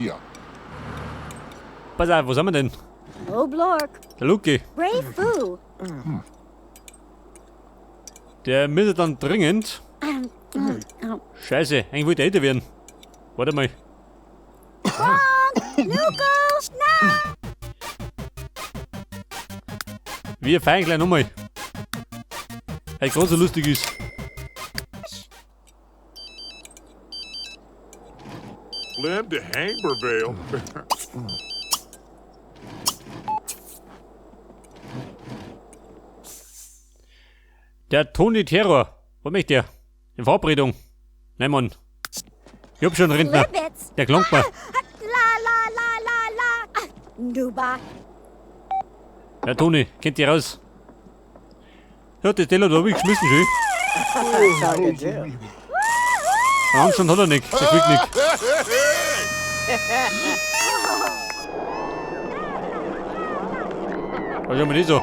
Ja. Pass auf, was haben wir denn? Oblork. Der Luki. Brave. Der müsste dann dringend. Scheiße, eigentlich wollte er älter werden. Warte mal. Wir feiern gleich nochmal. Weil es gerade so lustig ist. Lim de Hambervale. Der Toni Terror. Was möchte der? In Verabredung. Nein, Mann. Ich hab schon einen Rentner. Der klangt mir. La la la la la. Nuba. Ja, Toni, kennt ihr raus. Ja, das Teller da hab ich geschmissen, schön. Einen Anstand hat er nicht, der kriegt nicht. Was haben wir das so?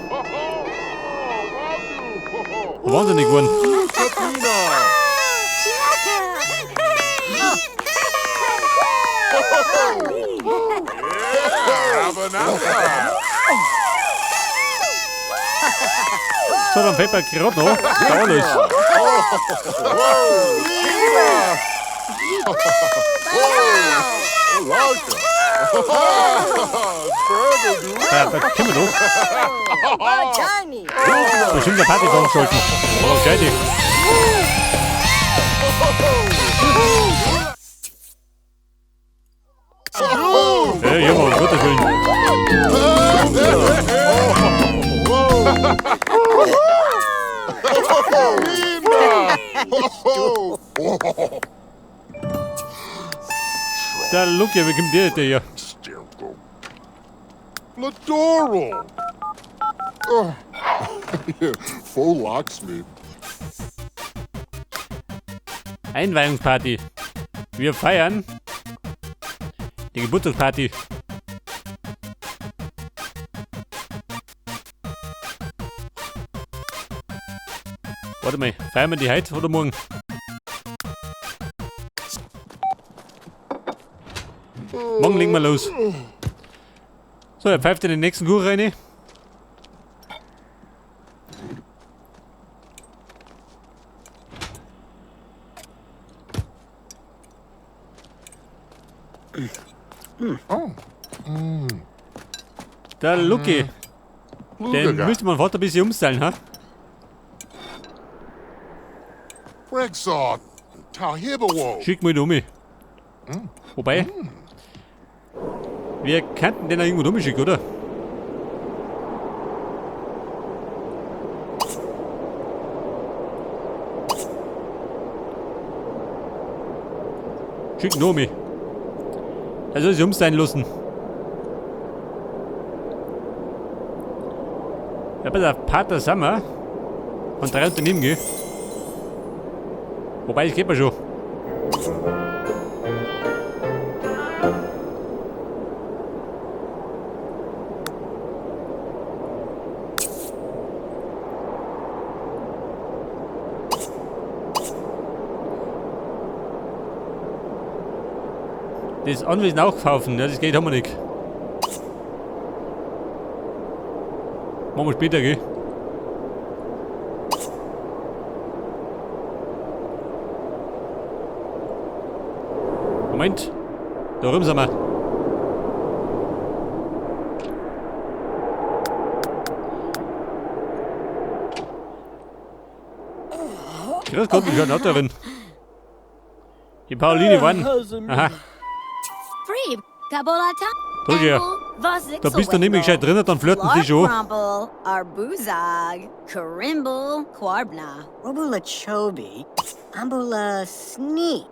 Wahnsinnig geworden. So, dann fällt mir gerade noch. Da alles. Ja, da können wir doch. Bestimmt eine Party veranstalten. Aber gescheite. Ja, ja, um Gottes Willen. Der Luki, wie kommt der denn hier? Ladoro. Faux me. Einweihungsparty. Wir feiern die Geburtstagsparty. Warte mal, feiern wir die heute oder morgen? Morgen legen wir los. So, er pfeift in den nächsten Kuchen rein. Der Lucky. Den müsste man fast ein bisschen umstellen, ha? Schick mal um. Wobei, wir könnten den auch irgendwo rumschicken, oder? Schick ihn um. Er soll sich umstylen lassen. Ja, pass auf, Pater Sammer. Von 3 Unternehmen, gell? Wobei, das geht mir schon. Das Anwesen auch kaufen, ja, das Geld haben wir nicht. Machen wir später, gell? Moment. Da drüben sind wir. Grüß Gott, wie schaut denn darin? Die Pauline wann? Aha. Ja. Da bist du nämlich gescheit drin, dann flirten sie schon. Arbuzag, Karimble, Quarbna. Robula Chobi, Ambula Sni,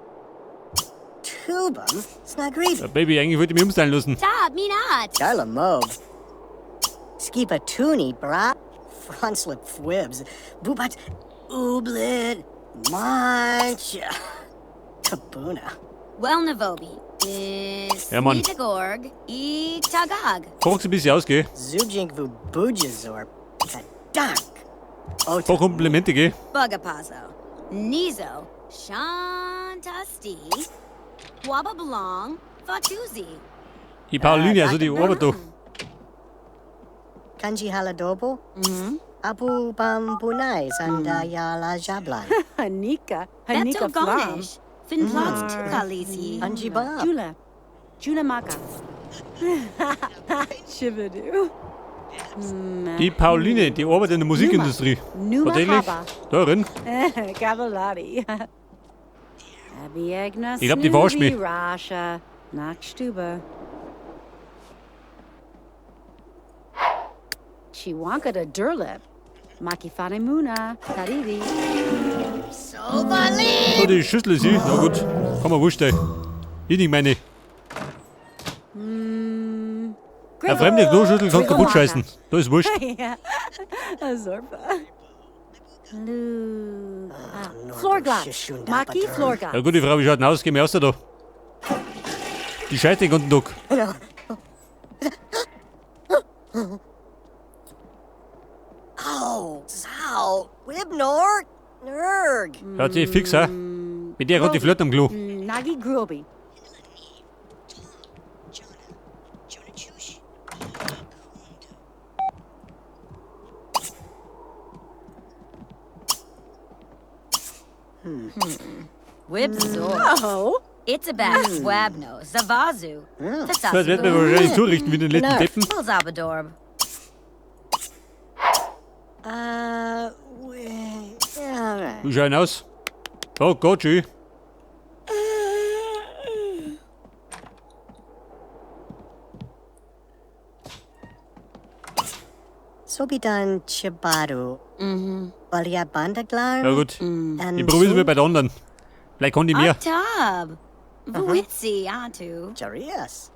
Tubum, Snagrivi, Ja, Baby, eigentlich wollte ich mich umstylen lassen. Tab, Minat. Darla Mob, Skipa Tuni, Bra, Franzlip Fwibs, Bubat, Ublit, Manch, Kabuna. Welnavobi. Ja, Mann. Gorg, I Tagag. Koch's ein bisschen aus, gell? Zujink Vubujazor, Kadank, Paar Komplimente, gell? Bugapazo. Nizo. Shantasti. Wabablong. Fatuzi. Die Pauline, also die arbeitet da. Kanji haladobo? Abu bambunai sandayala jablan. Hanika. Hanika Bepto Flam. Gonish. Finplots Tukalisi. Anji bab. Jula. Jula Maka. Shivadu. Die Pauline, die arbeitet in der Musikindustrie. Numa Tatsächlich. Haba. Da drin. Gavalati. Abiegna Ich glaub, die verarscht mich. Rasha. Nakstuba. Chiwanka da Durlip. Makifane Muna. Kariri. So, die Schüssel ist hier. Na gut, kann man wurscht sein. Ich nicht meine. Eine fremde Kloschüssel kann kaputt scheißen. Da ist wurscht. Ja. Azorba. Lu. Norbo Florglat. Shishundaba Maki Durn. Florglat. Ja gut, die Frau, wie schaut denn aus? Geh mir raus da. Die scheißt den ganzen Tag. Oh, Zao, Wibnor, Nerg. Hört sich fix, hä? Mit der hat die Flirten am Klo. Nagi Grobi. Wibzor. Oh. It's about Swabno. Zavazu. Das wird mir wahrscheinlich zurichten wie den letzten Deppen. Zabadorb. Alright. Wie schaut denn aus? Oh Gott, schön. Sobidan Chibadu. Balia Bandaglar. Ja gut, And ich probier's mal bei der anderen. Vielleicht kann die mehr. Artab. Vuitzi Antu. Jarias.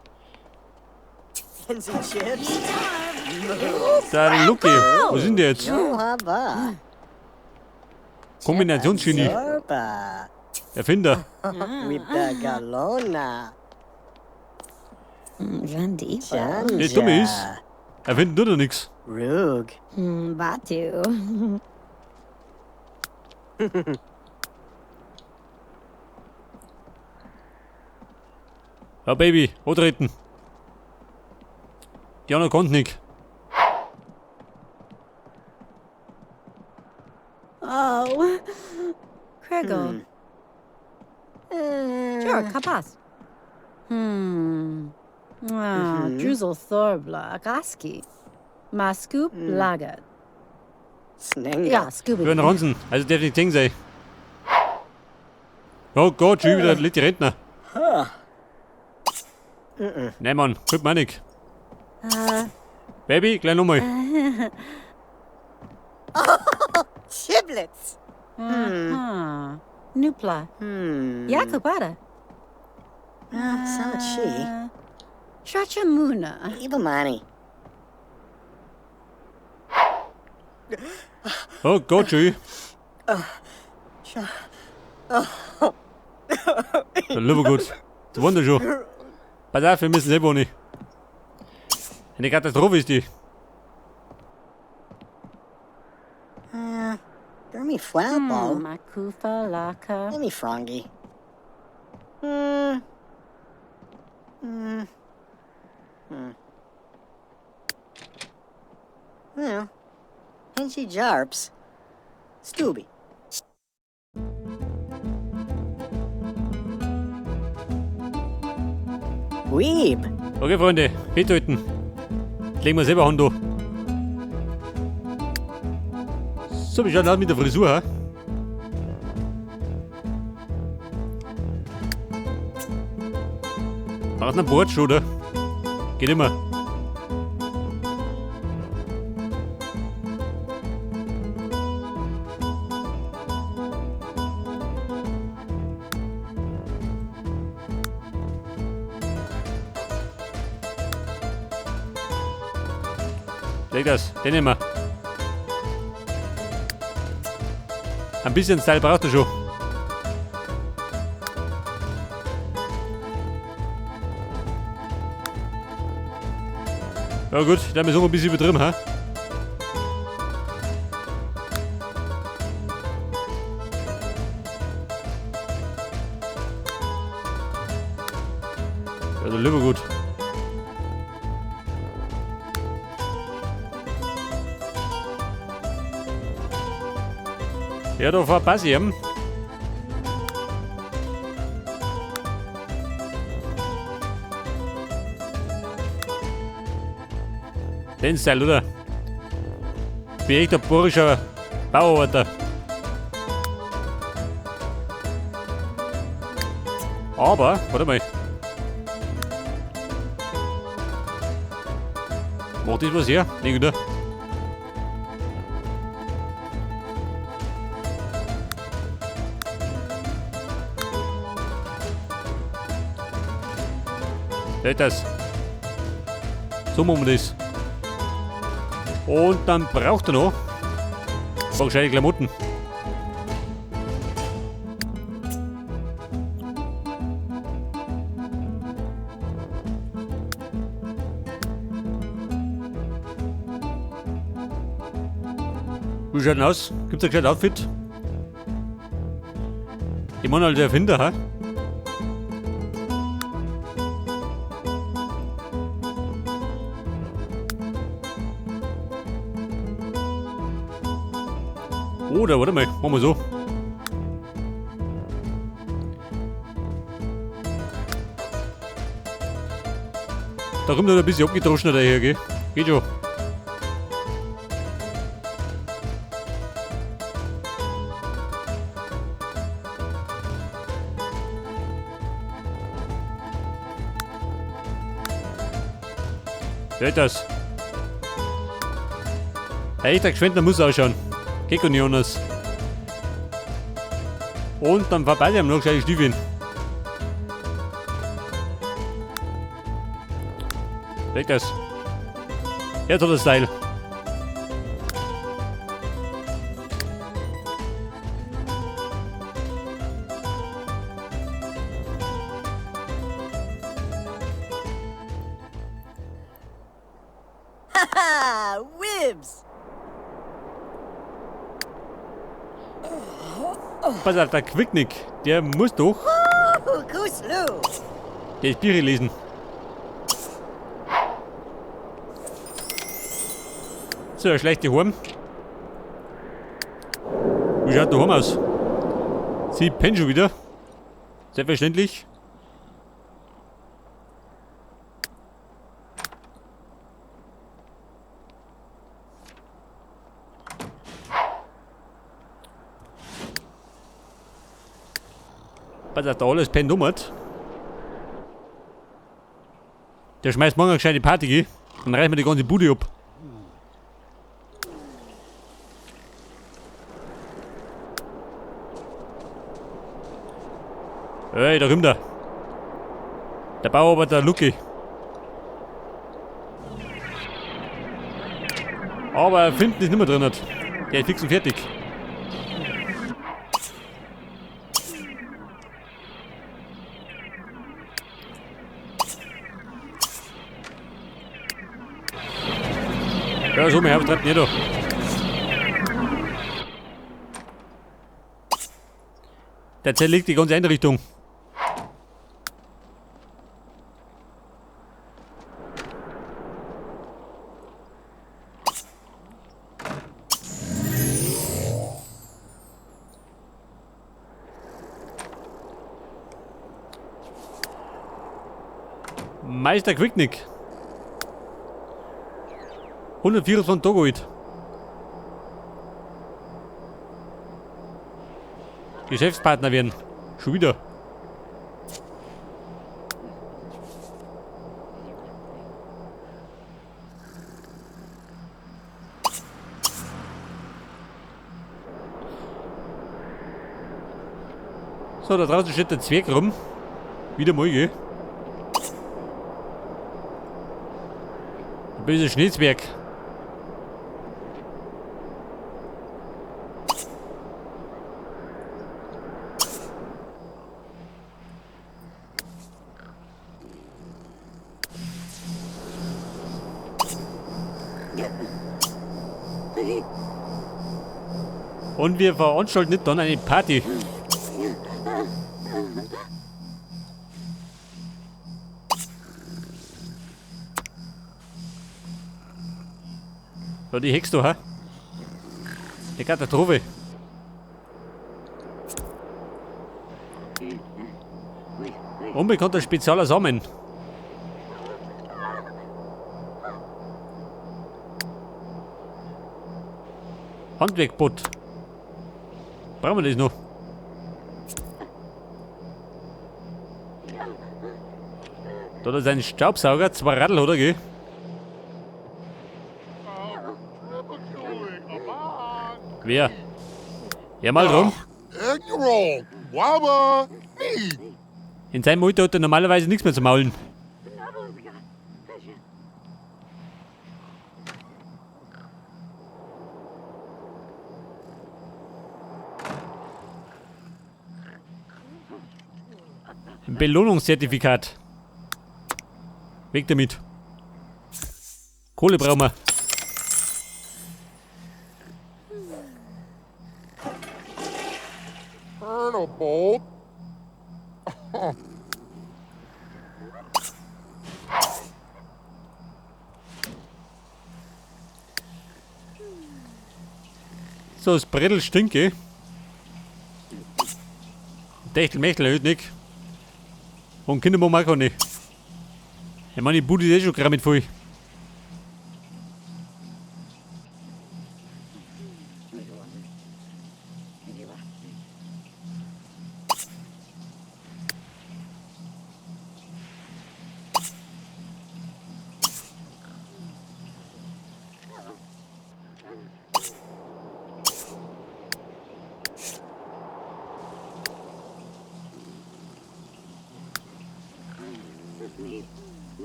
Fancy chips. Der Lucky, wo sind die jetzt? Johaba. Kombinationsgenie, Zorba. Erfinder. Wibdagalona. Randy. Der Dumme ist, erfinden tut er nix. Rug. Batu. Ja, Baby, antreten. Die anderen konnten nicht. Oh. Criggle. Sure, kapas. Ah, Druzel Thorbla, Agaski. Mascoop Lagat. Snenga. Ja, Scooby. Für den Ronsen, also darf nicht Ding sein. Oh Gott, schon wieder die Rentner. Nein, Mann, gut man nicht. Baby, gleich nochmal. Chiblets. Ah. Nupla. Yakubata. Salachi. Shachamuna. Ibamani. Oh Gott, schön. Der lieber Gott, das war schon. Pass auf, wir müssen selber ohne. Eine Katastrophe ist die. Gurmi Flabbo. Makufa Laka. Emi Frongi. Well, Hinchy Jarps. Stooby. Weeb. Okay, Freunde, festhalten. Legen wir selber Hand an. So, wie schaut aus mit der Frisur, hä? Braucht einen Bart schon, oder? Geht immer. Leg das, den nehmen wir. Ein bisschen Style braucht er schon. Ja gut, dann ist auch ein bisschen übertrieben, hä? Ja, Ja, da verpasse ich ihn. Den Style, oder? Bin echt ein borischer Bauarbeiter. Aber, warte mal. Macht das was her? Nee, oder? Ja, das. So machen wir das. Und dann braucht er noch ein paar gescheite Klamotten. Wie schaut denn aus? Gibt's ein gescheites Outfit? Ich meine halt der Erfinder, hä? Oder, warte mal, machen wir so. Da kommt noch ein bisschen abgedroschener daher, gell? Geht schon. Hört das? Hey, der Geschwindner muss ausschauen. Geht gar nicht anders. Und dann vorbei haben noch gescheite Stiefeln. Weg das. Jetzt hat er Style. Haha, Wibs! Pass auf, der Quicknick, der muss doch Kuslu! der Biere lesen. So, eine schlechte Horn. Wie schaut der Horn aus? Sie pennt schon wieder. Selbstverständlich. Pass auf, da alles pennt um hat. Der schmeißt morgen eine gescheite Party, gell? Dann reißen wir die ganze Bude ab. Ey, da kommt er. Der Bauarbeiter Lucky. Aber er findet ist nicht mehr drin. Hat. Der ist fix und fertig. Ja, so, wir treibt nicht da. Der zerlegt die ganze Einrichtung. Meister Quicknick. 124 Tage alt. Geschäftspartner werden. Schon wieder. So, da draußen steht der Zwerg rum. Wieder mal, gell? Der böse Schneezwerg. Und wir veranstalten nicht dann eine Party. Ja, die Hex da, hä? Die Katastrophe. Unbekannter spezieller Samen. Handwerkbot. Brauchen wir das noch? Da ist ein Staubsauger, 2 Radl, oder? Gell? Wer? Ja, mal drum. In seinem Alter hat er normalerweise nichts mehr zu maulen. Ein Belohnungszertifikat. Weg damit. Kohle brauchen wir. So, das Brettel stinkt, gell? Techtelmechtel erhöht nicht. Und Kinder machen auch nicht. Ich meine, die Bude ist eh schon gerade mit voll.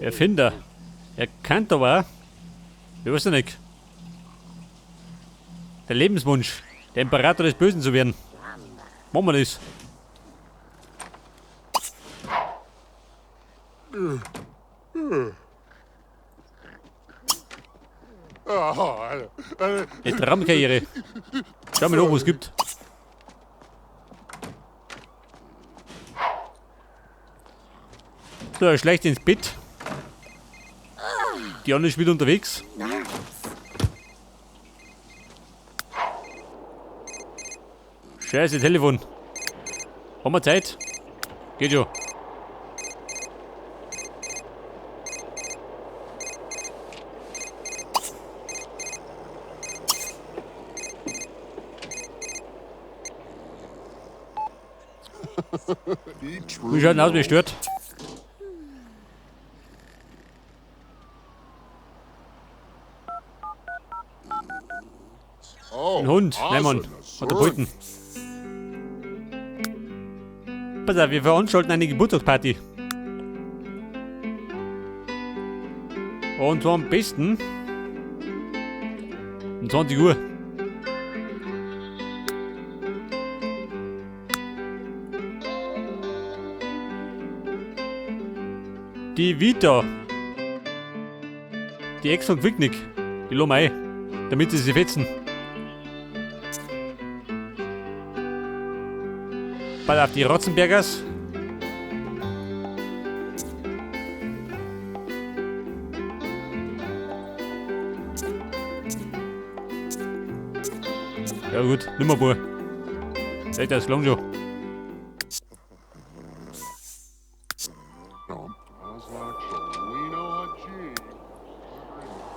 Erfinder. Er kann aber. Ich weiß ja nicht. Der Lebenswunsch, der Imperator des Bösen zu werden. Machen wir das. Eine Traumkarriere. Schau mal noch, was es gibt. So, er schleicht ins Bett. Die Anne ist wieder unterwegs. Scheiße, Telefon. Haben wir Zeit? Geht schon. Wie schaut denn aus, wie stört? Ein Hund, nein Mann, hat der Beuten. Pass auf, wir veranstalten eine Geburtstagsparty. Und zwar am besten um 20 Uhr. Die Vita. Die Ex von Quicknick. Die lassen wir ein, damit sie sich fetzen. Pass auf, die Rotzenbergers. Ja gut, nimm mal vor. Echt, das klang schon.